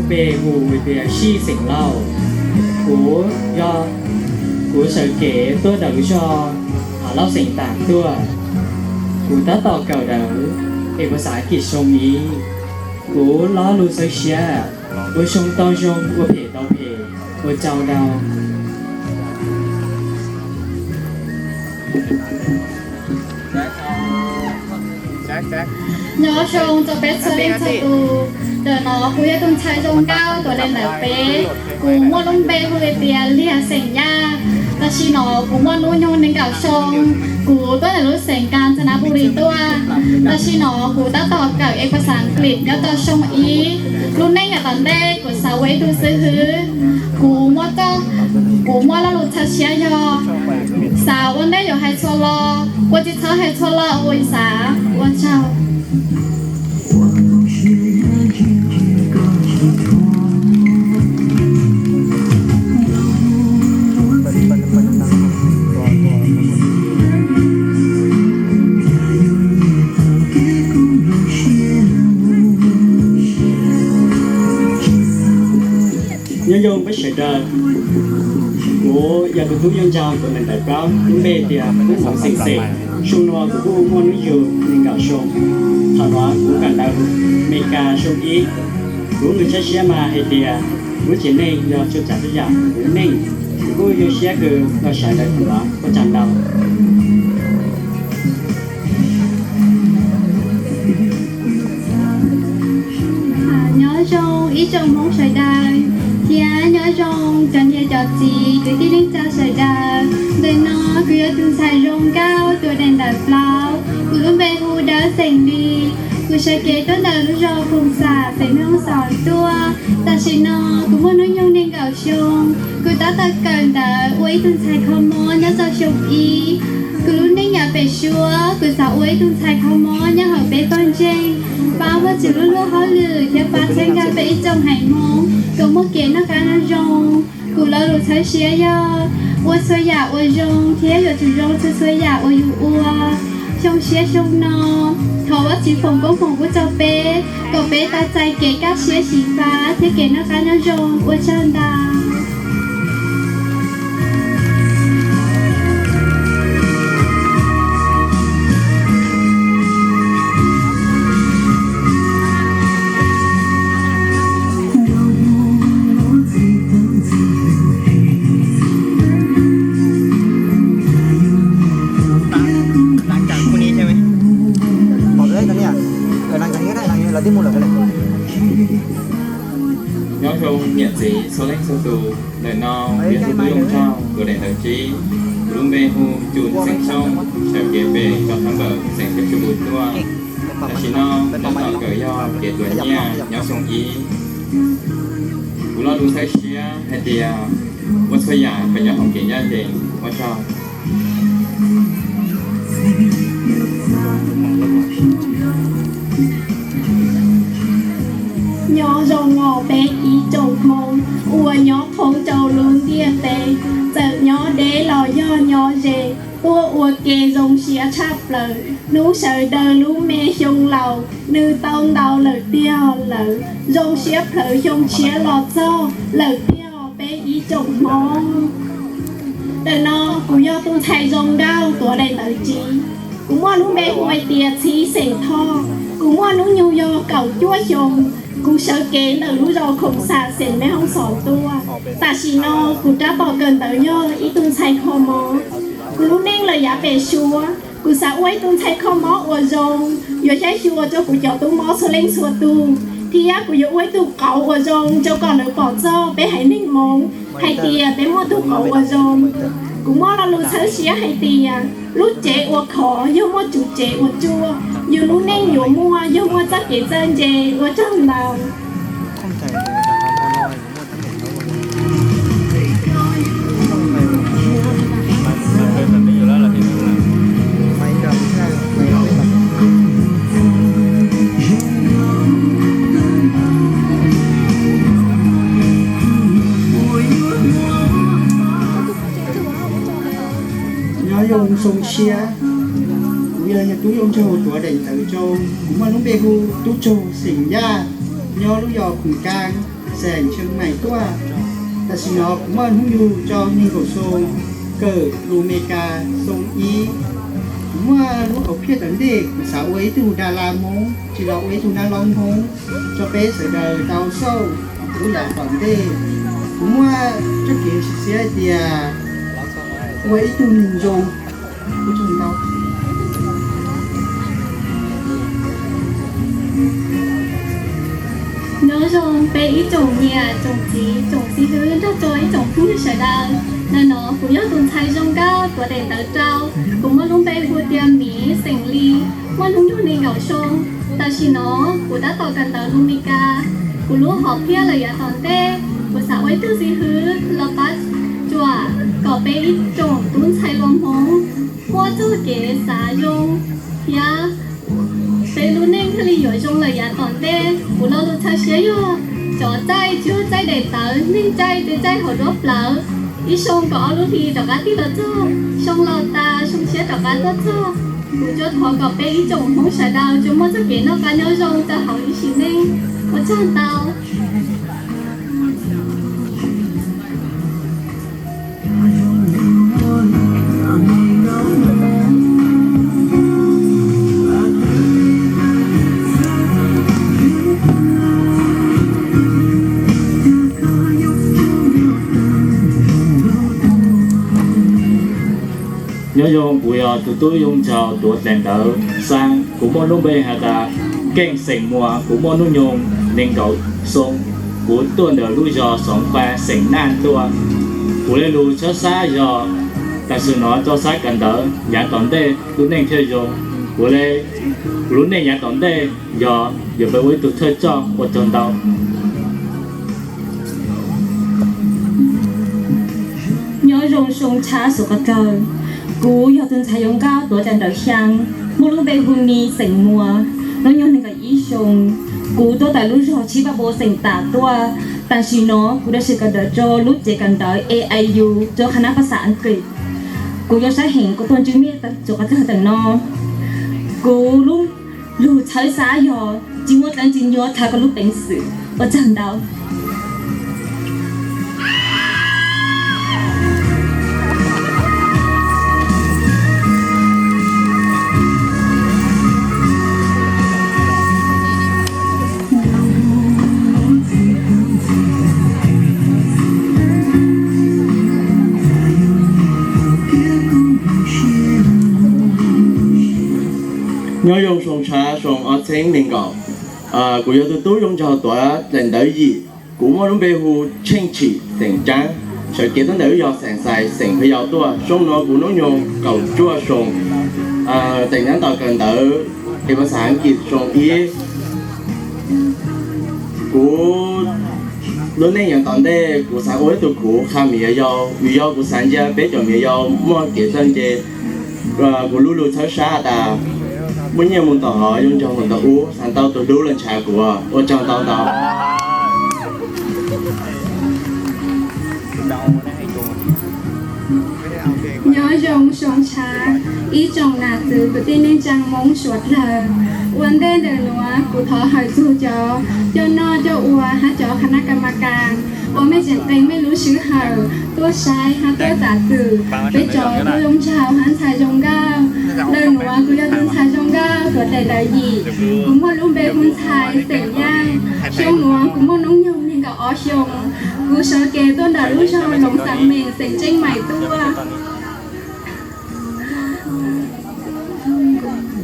Npe hu tias Sij xeem Lauj. Kuv yog, kuv sawv kev tuaj ntawm lub zos Lauj xeem Tam tuaj. Kuv tab tom kawm ntawv es kuv xav kis zoo ib. Kuv lo lus txhawb siab, ua zoo tau zoo, ua phem tau phem, ua tsau ntau. Nyob zoo rau peb txhua leej txhua tus, ntawm no kuv yog tus ntxhais zoo nkauj tuav daim ntawv peb. Kuv muaj lub npe hu tias Liag xeem Yaj. Tam sim no kuv muaj hnub nyoog nees nkaum xyoo, kuv tuaj ntawm lub xeev Kas Xas Nas Pus Lis tuaj. Tam sim no kuv tab tom kawm es phas xas As kiv nyob rau xyoo ib. Lub neej yav tom ntej kuv xav ua ib tug xib hwb. Kuv muaj, kuv muaj lo lus txhawb siab yog xav ua ntej yuav hais txhua lo, ua tsis txhob hais txhua lo ua xav ua tsaug. Nyob zoo peb sawv daws, kuv yog tus tub Yooj Ntsau, kuv ntawm plaub, lub npe tias Kub Moov xeem Xeem. Xyoo no kuv kuj muaj hnub nyoog nees nkaum xyoo. Thaum no kuv kawm ntawv Amelikas xyoo ib. Kuv mus txhawb siab mas hais tias kuv tsev neeg yog tsuas tsav tsuas yam kuv neej, kuv kuj zoo siab kawg los sawv ntawm kuv los ua tsaug ntau. Nyob zoo ib tsoom Hmoob sawv daws, thiab nyob zoo cov niam cov txiv kwv tij neej tsa sawv daws. Ntawm no kuv yog tus ntxhais zoo nkauj tuav daim ntawv plaub, kuv lub npe hu Dawb xeem Lis. Kuv sawv kev tuaj ntawm lub zos Khoom Xam xeem Mem Xoos tuaj. Tam sim no kuv muaj hnub nyoog nees nkaum xyoo. Kuv tab tom kawm ntawv ua ib tug ntxhais kho mob nyob rau xyoo ib. Kuv lub neej yav pem suab kuv xav ua ib tug ntxhais kho mob nyob hauv peb pawg ntseeg, pab Vajtswv lub luag hauj lwm thiab pab txhawb nkag peb ib tsoom haiv Hmoob kom muaj kev noj qab nyob zoo. Kuv lo lus txhawb siab yog ua txhua yam ua zoo thiab yuav tsum zoo txhua txhua yam uas yus ua. Xyoo siab xyoo no, thov Vajtswv foom koob foom kub rau peb kom peb tau txais kev kaj siab xyiv fab thiab kev noj qab nyob zoo. Ua tsaug ntau. Nyob zoo niam txiv txhua leej txhua tus, ntawm no yog tus tub Yooj Ntsau tuav daim ntawv tsib. Kuv lub npe hu Cun xeem Xyooj, sawv kev pem rau thab npawm xeem Peb Tsuj Npus tuaj. Tam sim no kuv tab tom kawm yog kev tuav nyiaj nyob xyoo ib. Kuv lo lus txhawb siab hais tias ua txhua yam kom nyob hauv kev ncaj ncees. Ua tsaug. Nyob zoo os peb ib tsoom Hmoob uas nyob thoob rau lub ntiaj teb, txawm nyob deb los yog nyob ze, tuaj ua ke zoo siab tshaj plaws. Hnub sawv daws lub me xyoo laus, nws tau ntau lawm tiag lawm. Zoo siab plhawv xyoo tshiab los txog lawm tiag peb ib tsoom Hmoob. Ntawm no kuv yog tus ntxhais zoo nkauj tuav daim ntawv tsib. Kuv muaj lub npe hu hais tias Txhib xeem Thoj. Kuv muaj hnub nyoog yog kaum cuaj xyoo. Kuv sawv kev ntawm lub zos Khoom Xam xeem Mem Xoos tuaj. Tam sim no kuv tab tom kawm ntawv yog ib tug ntxhais kho mob. Kuv lub neej lawm yav pem suab, kuv xav ua ib tug ntxhais kho mob uas zoo, yuav saib xyuas rau kuv cov tub mob txhua leej txhua tus, thiab kuv yuav ua ib tug qauv uas zoo rau kom lawv pom txog peb haiv neeg Hmoob hais tias peb muaj tug qauv uas zoo. Kuv muaj lo lus txhawb siab hais tias lub tsev uas khov yog muaj tswv tsev uas tsuaj, yus lub neej yuav muaj yog muaj txoj kev txawj ntse. Ua tsaug ntau. Nyob zoo zoo siab, kuv yog tub Yooj Ntsau tuav daim ntawv rau. Kuv muaj lub npe hu Tub Tsaug xeem Yaj, nyob lub zos Khoom Kas. xeem Tsheej Maim tuaj. Tam sim no kuv muaj hnub nyoog rau nees nkaum xyoo, kawm lus Amelikas xyoo ib. Kuv muaj lub hom phiaj tom ntej kuv xav ua ib tug das las Hmoob, tsis los ua ib tug nab laub Hmoob rau peb sawv daws tau xauj lub yav tom ntej. Kuv muaj txoj kev sim siab hais tias ua ib tug neeg zoo. Ua tsaug ntau. Nyob zoo peb ib tsoom niam tsoom txiv tsoom xib hwb nrog rau ib tsoom phooj ywg sawv daws. Ntawm no kuv yog tus ntxhais zoo nkauj tuav daim ntawv rau. Kuv muaj lub npe hu tias Miv, xeem Lis, muaj hnub nyoog nees nkaum xyoo. Tam sim no kuv tab tom kawm ntawv lus Amelikas. Kuv lub hom phiaj lawm yav tom ntej, kuv xav ua ib tug xib hwb los pab tsuam kom peb ib tsoom tub ntxhais hluas Hmoob muaj txoj kev xav zoo thiab peb lub neej thiaj li yuav zoo lawm yav tom ntej. Kuv lo lus txhawb siab yog cov txaij tsis yog txaij daim ntawv, neeg txaij twb txaij hauv duab plawv, ib xyoo kaum ob lub hli rov qab tig los txog, xyoo laus tas xyoo tshiab rov qab tuaj txog. Kuv tsuas thov kom peb ib tsoom Hmoob sawv daws tsuas muaj txoj kev noj qab nyob zoo rau hauv ib sim neej. Ua tsaug ntau. Nyob zoo, kuv yog tus tub yooj ntsag tuav daim ntawv xab. Kuv muaj lub npe has tas Keej, xeem Muas. Kuv muaj hnub nyoog nees nkaum xyoo. Kuv tuaj ntawm lub zos Xoov Pas, xeem Naj tuaj. Kuv le lug tshawb sab yog tam sim no rau sab kawm ntawv, yav tom ntej lub neej thiaj zoo. Kuv le, kuv lub neej yav tom ntej yog yuav peb ua ib tug thawj coj. Ua tsaug ntau. Nyob zoo Soo Tsha Suav Qas Dlawg. Kuv yog tus ntxhais zoo nkauj tuav daim ntawv xyaa, muaj lub npe hu Mis, xeem Muas, hnub nyoog nees nkaum ib xyoo. Kuv tuaj tawm lub zos Tshib Paj Npoo, xeem Tam tuaj. Tam sim no kuv dam sim kawm ntawv rau lub cev kawm ntawv A I U rau qhab nab phas xas Askiv. Kuv yuav saib heev kuv tuaj ntsib nej tsoom qhov txog teem no. Kuv lub lug txhawb sab yog tsis muaj dlaab tsi nyuaj dlhau koj lub peev xwm. Ua tsaug ntau. Nyob zoo Soo Tsha, Soo ob txheeb nees nkaum. Kuv yog tus tub yooj ntsag tuav daim ntawv yim. Kuv muaj lub npe hu Tsheej Tshim, xeem Caab, sawv cev tuaj ntawm lub zos Xeem Xais, xeem Pha Yau tuaj. Xyoo no kuv hnub nyoog kaum cuaj xyoo. Teem nyab tom kawm ntawv es phas xas Askiv xyoo ib. Kuv lub neej yav tom ntej kuv xav ua ib tug khuv qha me nyuam yaus, vim yog kuv xav ntsia peb cov me nyuam yaus muaj kev txawj ntse. Kuv lub lug txhawb sab tas muaj nyiaj mus tom hov, yooj ntsag mus tom ub, xav tau tus hlub los ntshaw kuv. Ua tsaug ntau ntau. Nyob zoo Soo Tsha, ib tsoom nam txwv kwv tij neej tsaa Moob suav dlawg. Ua ntej ntawm nuav kuv thov hawm txug cov coj noj coj ua hab cov khas nab kas mas kas uas mej tseem qee mej lub sij hawm tuaj saib hab tuaj txav twm peb cov tub yooj ntsag hab ntxhais zoo nkauj. Ntawm nuav kuv yog tus ntxhais zoo nkauj tuav daim ntawv yim, kuv muaj lub npe hu Ntxhais, xeem Yaaj. Xyoo nuav kuv muaj hnub nyoog nees nkaum ob xyoo. Kuv sawv kev tuaj ntawm lub zog Loov Xaas Meem, xeem Tseej Maim tuaj.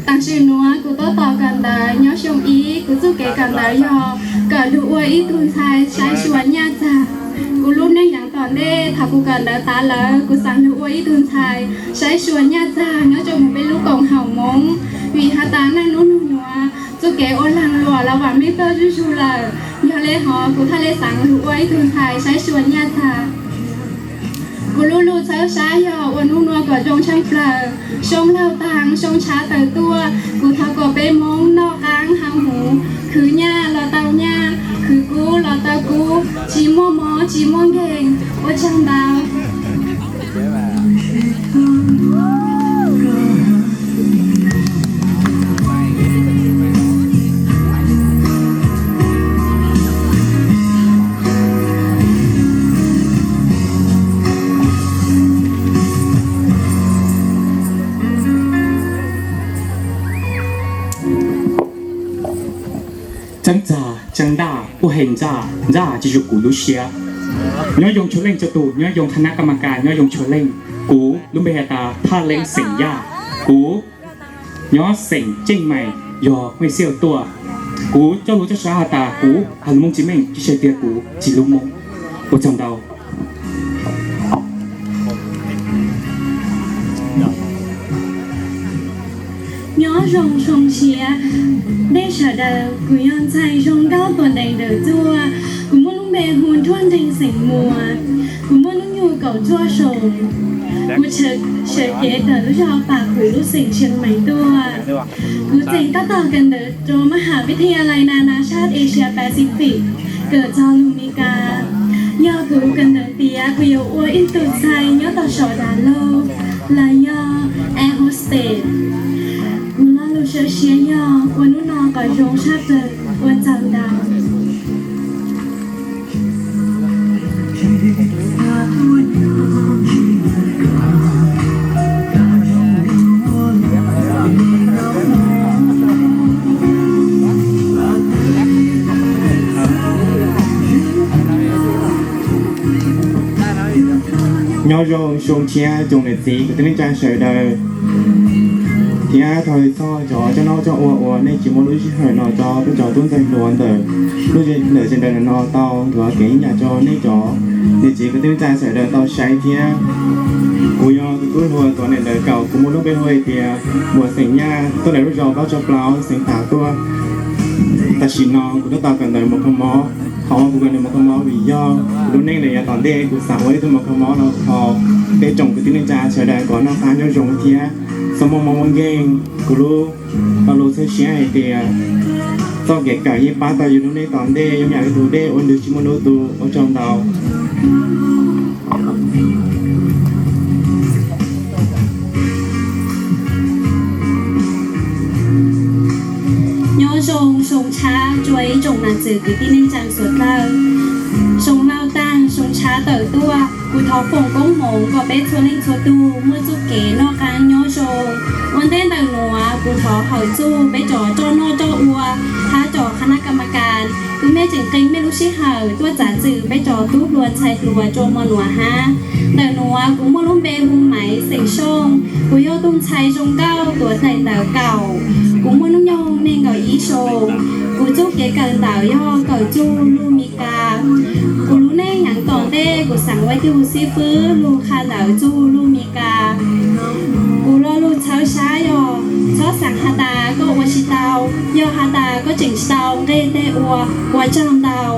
Tam sim nuav kuv tuaj tos kawm ntawv nyob xyoo ib, kuv txuj kev kawm ntawv yog kawm lug ua ib tug ntxhais saib xyuas nyaj txag. Kuv lub neej yav tom ntej thaum kuv kawm ntawv tas lawm kuv xaav lug ua ib tug ntxhais saib xyuas nyaj txag nyob rua mus peb lub koom haum Moob, vim has tas neej nub nug nuav txuj kev ua laag luam los vaam meej tuaj zuj zug lawm. Yog le hov kuv thiaj le xaav lug ua ib tug ntxhais saib xyuas nyaj txag. Kuv lub lug txhawb sab yog ua nub nua kom zoo tshaaj plawg, Soo laug taag Soo Tsha tawm tuaj. Kuv thov kom peb Moob noj qaab hab huv, khwv nyaj los tau nyaj, khwv kub los tau kub, tsi muaj mob tsi muaj nkeeg. Ua tsaug ntau. Txeeb txag txeeb ntaj, ua heev ntxaj ntxaj tsis yog kuv lub siab. Nyob zoo txhua leej txhua tus, nyob zoo qhab nab kas mas kas, nyob zoo txhua leej. Kuv lub npe has tas Thaj Leeb xeem Yaj. Kuv nyob xeem Ceej Maim, yog Hmoob Xiaj tuaj. Kuv coj lus coj sab has tas kuv has lus Hmoob tsis meej, tsis hais tias kuv tsis hlub Hmoob. Ua tsaug ntau. Nyob zoo zoo siab nej sawv daws, kuv yog ntxhais zoo nkauj tuam ntees ntawm tuaj. Kuv muaj lub npe hu Nruab Nreeg xeem Muas. Kuv muaj hnub nyoog kaum cuaj xyoos. Kuv sawv cev tawm lub zos Pam Khuv lub xeem Tsheej Meem tuaj. Kuv tseem tab tom kawm ntawv rau Maj Has Vib Thab Ya Lais Nas Nas Sab Asia Pacific, kawm txog lus Mes Kas. Yog kuv kawm ntawv tiav kuv yuav ua ib tug ntxhais nyob tom saum dav laug los yog air hostess. Kuv lo lus sawv siab yog ua hnub no kom zoo tshaj plaws, ua tsaug ntau. Nyob zoo xyoo tshiab tsoom niam txiv kwv tij neej tsa sawv daws, thiab thov txog cov coj noj coj ua uas nej tsis muaj lub sij hawm no rau peb cov tub ntxhais hluas ntawm lub zej ntawm zej ntawd no tau nrog kev ib yam rau nej cov niam txiv kwv tij neej tsa sawv daws tau saib thiab. Kuv yog tus tub hluas tuam ntees ntawm kaum, kuv muaj lub npe hu hais tias Muas xeem Yaj, tuaj ntawm lub zos Pab Tso Plaub xeem Tav tuaj. Tam sim no kuv twb tau kawm ntawv mos kho mob. Qhov uas kuv kawm ntawv mos kho mob vim yog kuv lub neej lawm yav tom ntej kuv xav ua ib tug mos kho mob los thov peb tsoom kwv tij neej tsa sawv daws kom noj qab nyob zoo thiab txhob muaj mob muaj nkeeg. Kuv lub lo lus txhawb siab hais tias txoj kev kawm yeej pab tau yus lub neej tom ntej, yus yam li tus dej uas nws tsis muaj lub tu. Ua tsaug ntau. Nyob zoo xyoo tshab rua ib tsoom nam txwv kwv tij neej tsa suav dlawg. Xyoo laug taag xyoo tshab tawm tuaj, kuv thov foom koob hmoov kom peb txhua leej txhua tug muaj txuj kev noj qaab nyob zoo. Ua ntej ntawm nuav kuv thov hawm txug peb cov roj noj roj ua hab cov khab nab kas mas kas kws mej tseem qee mej lub sij hawm tuaj txav txwm peb cov tub hluas ntxhais hluas rua mo nuav hab. Ntawm nuav kuv muaj lub npe hu Maiv xeem Sooj. Kuv yog tug ntxhais zoo nkauj tuav daim ntawv kaum. Kuv muaj hnub nyoog neeg nkaum ib xyoos. Kuv txuj kev kawm ntawv yog kawm txug lug Mis Kas. Kuv lub neej yaav tom ntej kuv xaav ua ib tug xib fwb lug qha ntawv txug lug Mis Kas. Kuv lo lug txhawb sab yog txhob xaav has tas koj ua tsis tau, yog has tas koj tseem tsis tau nqeg tej ua. Ua tsaug ntau.